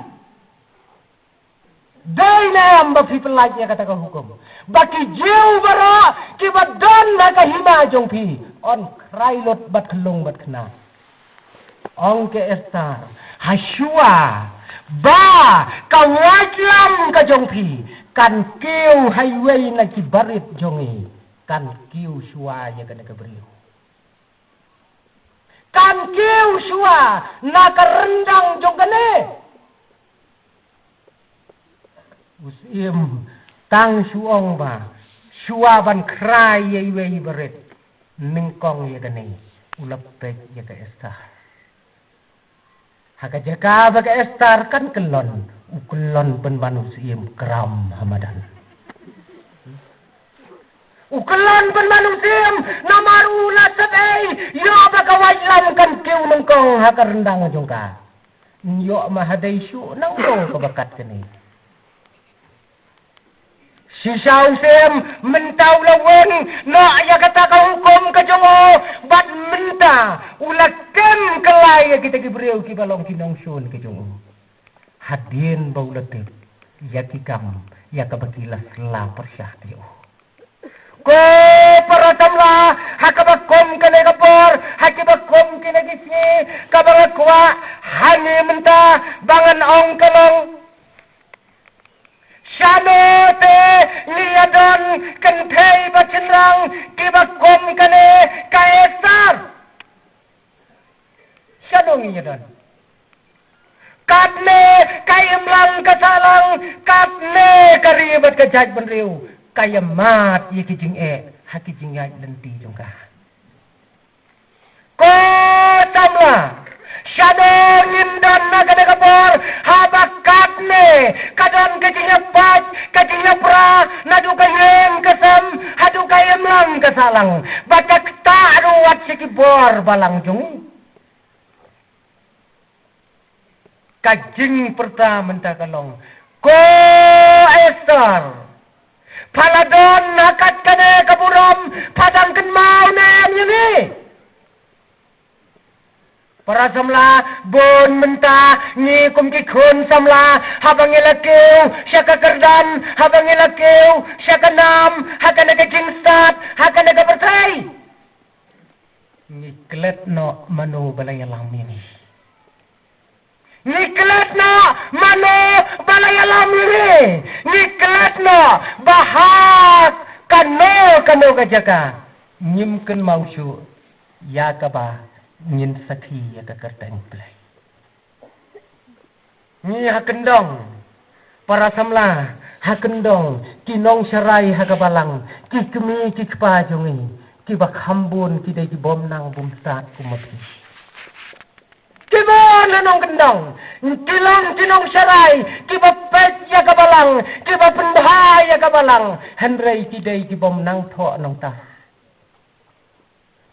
Dei ne em ba phi pyllait ïa kata ka hukum, ba ki Jiw baroh kiba don ha ka hima jong phi yn khrai lut bad khyllung bad khynnah? Ong ka Esther, ha shuwa ba ka waitlam ka jong phi kan kiew ha iwei na ki barit jong ngi, kan kiew shuwa ïa kane ka briew. Kan kiew shuwa na ka ryndang jong kane. U Syiem tang shu ong ba shuwa ban khrai ïa iwei i barit, nyngkong ïa kane u la peit ïa ka Esther. Ha ka jaka ba ka Esther kan kyllon, u kyllon pynban u Syiem kram ha madan. U kyllon pynban u Syiem, namar u la tip ei, ïoh ba ka waitlam kan kiew nyngkong ha ka ryndang jong ka. Ïoh ma ha dei shuh nangno kaba kat kane. Shisha u Syiem mynta u la weng noh ïa kata ka hukum ka jong u, bad mynta u la kem kylla ïa kita ki briew kiba long ki nongshun ka jong u. Hadien ba u la tip ïa ki kam ïa kaba ki la sla pyrshah ïa u. Ko para samla, ha kaba kum kane ka por, ha kiba kum kine ki sngi, kaba nga kwah ha ngi mynta ba ngan ong ka long, shano te ngi ïa don kynthei bad shynrang kiba kum kane ka Esther? Shano ngi ïa don? Katne ka imlang ka sahlang, katne ka ri bad ka jaitbynriew ka ïa mad ïa ki jingeh ha ki jingïaid lynti jong ka. Ko samla, shano ngin don na kane ka por, haba katne ka don ka jingïapait, ka jingïapra, naduh ka ïing ka sem haduh ka imlang ka sahlang, bad ka ktah ruh wat sha ki bor balang jong ngi? Ka jingpyrta mynta ka long, ko Esther, pha la don ha kat kane ka burom, pha dang kynmaw ne em ïa ngi? Para samla, bun mynta ngi kum ki khun samla, haba ngi la kiew sha ka kyrdan, haba ngi la kiew sha ka nam, ha kane ka jingstad, ha kane ka pyrthei, ngi klet noh mano ba la ïalam ïa ngi. Ngi klet noh mano ba la ïalam ïa ngi. Ngi klet noh ba ha kano kano ka jaka ngim kynmaw shuh ïa kaba ngin sakhi ïa ka kyrteng Blei. Ngi ha kyndong, para samla, ha kyndong ki nongsharai ha ka balang, ki kmie ki kpa jong ngi, kiba kham bun ki dei ki bym nang bym stad kum ma phi. Ki bun ha nongkyndong ki long ki nongsharai kiba peit ïa ka balang, kiba pynbha ïa ka balang, hynrei ki dei ki bym nang thoh nongtah.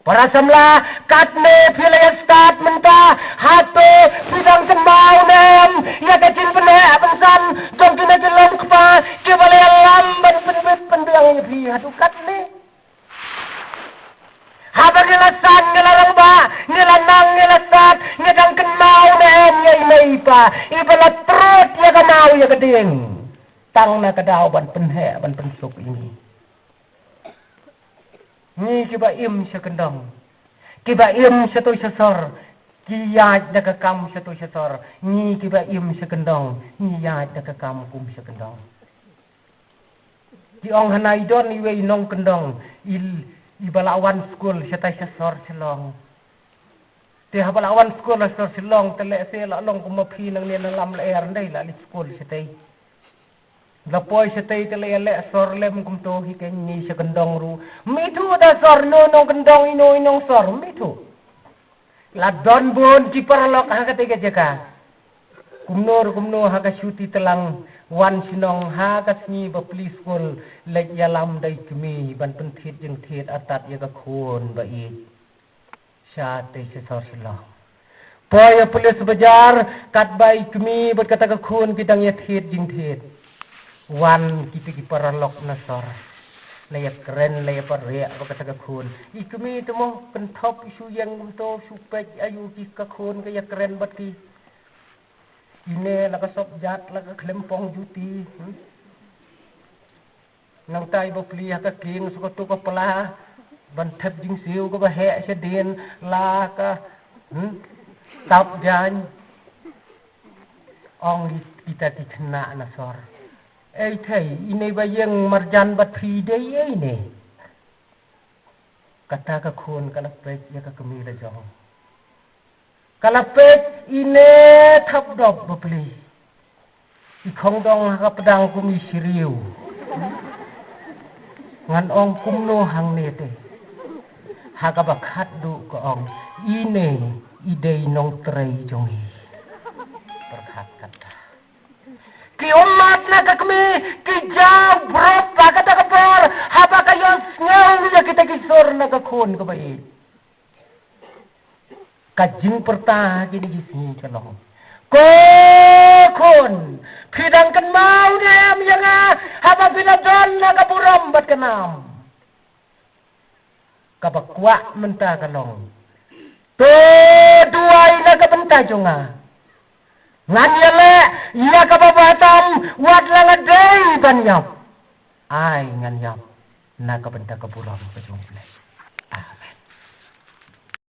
Para samla, katne phi la ïa stad mynta, hato phi dang kynmaw ne em ïa ka jingpynheh pynsan jong kine ki longkpa kiba la ïalam ban pynbit pynbiang ïa phi haduh katne? Haba ngi la san, ngi la rangbah, ngi la nang, ngi la stad, ngi dang kynmaw ne em ïa i mei i pa iba la trud ïa ka maw ïa ka dieng tang na ka daw ban pynheh ban pynsuk ïa ngi? Ngi kiba im sha kyndong, kiba im sha to sha sor, ki ïaid da ka kam sha to sha sor. Ngi kiba im sha kyndong, ngi ïaid da ka kam kum sha kyndong. Ki ong hana i don iwei i nongkyndong i, iba la wan skul shatai sha sor Shillong. Te haba la wan skul sha sor Shillong te leh se la long kum ma phi nangne na Lamler, ndei la leit skul shatai. La poi shatai te la ïaleh sor lem kumto hi. Kein ngi sha kyndong ruh, ym ithuh da sor, ino nongkyndong ino i nongsor, ym ithuh. La don bun ki paralok ha katei ka jaka. Kumno ruh kumno ha ka shuti tlang Wan shnong ha ka sngi ba pli skul, leit ïalam da i kmie ban pynthied jingthied artat ïa ka khun ba ïeit. Sha te sha sor Shillong. Poi ïa pulit bajar, katba i kmie bad kata ka khun ki dang ïathied jingthied. Wan kita ki paralok na sor. La ïakren, la ïapariah bad kata ka khun. I kmie te mo, kynthop shu ïeng kumto, shu peit aïu ki ka khun ka ïakren bad ki. Ine la ka sop jat, la ka khlem pong juti. Hmm? Nangta i ba pli ha ka kieng sha kato ka pla ban thep jingsiew kaba heh shadien, la ka, hmm, tap jaiñ. Ong kita ki khynnah na sor. Ei thei, ine ba ïeng marjan bad phi dei ei ne. Kata ka khun ka la peit ïa ka kmie la jong. Ka la peit, ine thap dop ba pli. I khongdong ha ka pdang kum i shriew. Ngan ong kumno hangne te. Ha kaba khatduh ka ong, ine i dei nongtrei jong ngi. Pyrkhat kata. Ki ummat na ka kmie ki jaw brop ha kata ka por, haba ka ïohsngew ïa kita ki sur na ka khun kaba ïeit. Ka jingpyrta ha kine ki sngi ka long, ko khun, phi dang kynmaw ne em ïa nga haba phi la don na ka burom bad ka nam? Kaba kwah mynta ka long, to duwai na ka bynta jong nga. Ngan ïaleh ïa kaba bha tam, wat la nga dei ban ïap, ai ngan ïap na ka bynta ka burom ka jong U Blei.